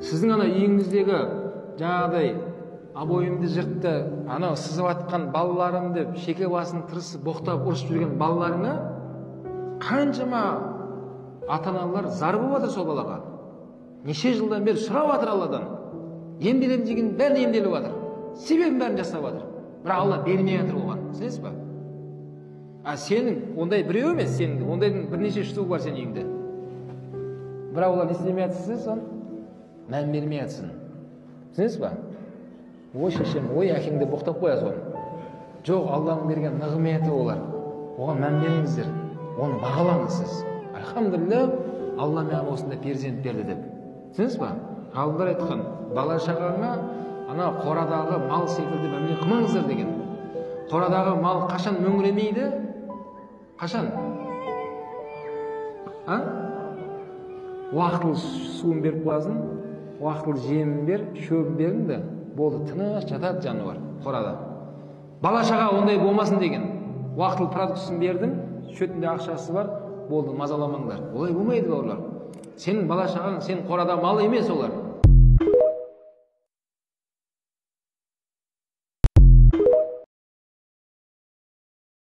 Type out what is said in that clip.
Сіздің ана үйіңіздегі жаңағыдай обойымды жыртты, анау сызып атқан балаларым деп шеке басын тырысып боқтап ұрысып жүрген балаларыңа қаншама ата-аналар зар болып жатыр сол балаға. Неше жылдан бері сұрап жатыр Алладан. Емделемін деген бәрін емделіп жатыр. Себебін бәрін жасап жатыр. Бірақ Алла бермей жатыр оған. Түсінесіз ба? А сенің ондай біреу емес, сенің ондайдың бірнеше штугі бар сенің үйіңде. Бірақ олар не істемей жатсың соны? Мән бермей жатсың. Түсінесіз ба? Ой шешем, ой әкең деп боқтап қоясың оны. Жоқ, Алланың берген нығметі олар. Оған мән беріңіздер. Оны бағалаңыз сіз. Альхамдулилля, Алла маған осындай перзент берді деп. Түсінесіз ба? Ғалымдар айтқан, бала шағаңа ана қорадағы мал секілді мәміле қылмаңыздар деген. Қорадағы мал қашан мөңіремейді? Қашан? А? Уақытылы суын беріп қоясың, уақытылы жемін бер, шөбін бердің де, болды, тыныш жатады жануар қорада. Бала шаға ондай болмасын деген. Уақытылы продуктысын бердің, шөтінде ақшасы бар, болды, мазаламаңдар. Олай болмайды, бауырлар. Сенің бала шағаң, сен қорада мал емес олар.